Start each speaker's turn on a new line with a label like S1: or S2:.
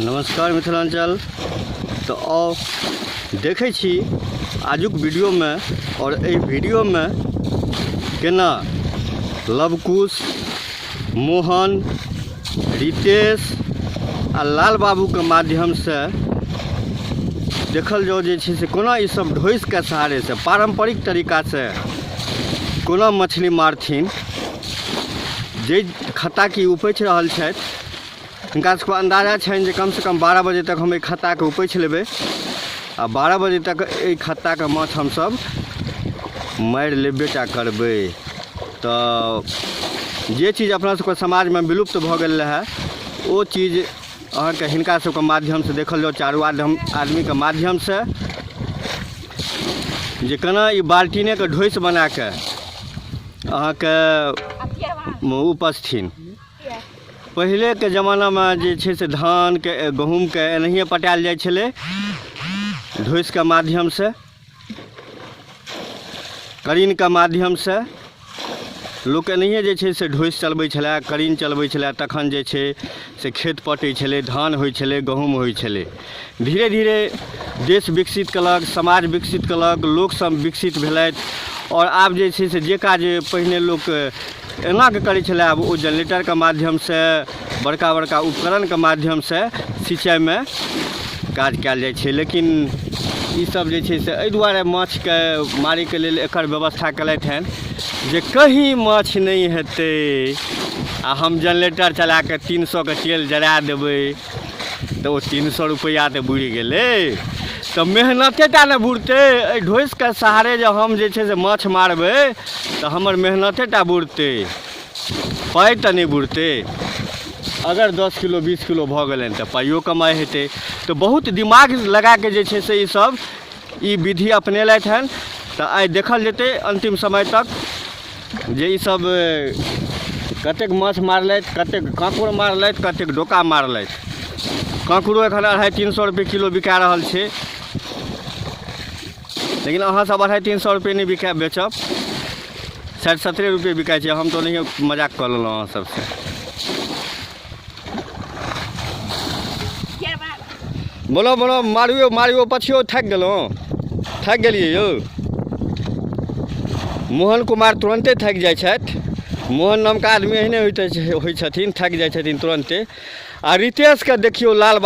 S1: नमस्कार मिथिलाञ्चल। तऽ आउ देखै छी आजुक वीडियोमे, आओर एहि वीडियोमे केना लवकुश, मोहन, रितेश आ लाल बाबूके माध्यमसँ देखल जाउ जे छै से कोना ईसभ ढोसिके सहारेसँ पारम्परिक तरीकासँ कोना मछली मारथिन। जे खत्ताके ई उपछि रहल छथि, हिनका सबके अन्दाजा छनि जे कमसँ कम 12 बजे तक हम एहि खत्ताके उपछि लेबै आ 12 बजे तक एहि खत्ताके माछ हमसभ मारि लेबे टा करबै। तऽ जे चीज अपना सबके समाजमे विलुप्त भऽ गेल रहए, ओ चीज अहाँके हिनका सबके माध्यमसँ देखल जाउ, चारू आदमीके माध्यमसँ, जे केना ई बाल्टीनेके ढोसि बनाकऽ अहाँके उपजथिन। पहिलेके जमानामे जे छै से धानके, गहूमके एनाहिए पटायल जाइ छलै ढोसिके माध्यमसँ, करीनके माध्यमसँ। लोक एनाहिए जे छै से ढोसि चलबै छलए, करीन चलबै छलए, तखन जे छै से खेत पटै छलै, धान होइ छलै, गहूम होइ छलै। धीरे धीरे देश विकसित केलक, समाज विकसित केलक, लोकसभ विकसित भेलथि, आओर आब जे छै से जे काज पहिने लोक एना कऽ करै छलै, आब ओ जनरेटरके माध्यमसँ, बड़का बड़का उपकरणके माध्यमसँ सिंचाइमे काज कयल जाइ छै। लेकिन ईसभ जे छै से एहि दुआरे माछके मारैके लेल एकर व्यवस्था केलथि हन जे कहीं माछ नहि हेतै आ हम जनरेटर चला कऽ 300के तेल जरा देबै तऽ ओ 300 रुपैआ तऽ बुड़ि गेलै, तऽ मेहनते टा ने बुड़तै। एहि ढोसिके सहारे जे हम जे छै से माछ मारबै तऽ हमर मेहनते टा बुड़तै, पाइ तऽ नहि बुड़तै। अगर 10 किलो 20 किलो भऽ गेलनि तऽ पाइयो कमाइ हेतै। तऽ बहुत दिमाग लगाके जे छै से ईसभ ई विधि अपनेलथि हन। तऽ आइ देखल जेतै अन्तिम समय तक जे ईसभ कतेक माछ मारलथि, कतेक काँकोड़ मारलथि, कतेक डोका मारलथि। काँकोड़ो एखन 250-300 रुपैए किलो बिका रहल छै, लेकिन अहाँ सब 250-300 रुपैए नहि बिका बेचब, 60-70 रुपैए बिकाइ छै। हम तऽ ओनाहिए मजाक कऽ लेलहुँ अहाँ सबसँ। बोलो बोलो, मारियो मारियो पछियो। थाकि गेलहुँ? थाकि गेलियै यौ? मोहन कुमार तुरन्ते थाकि जाइ छथि। मोहन नामके आदमी एहने होइत होइ छथिन, थाकि जाइ छथिन तुरन्ते। आ रितेशके देखियौ, लाल बाबू।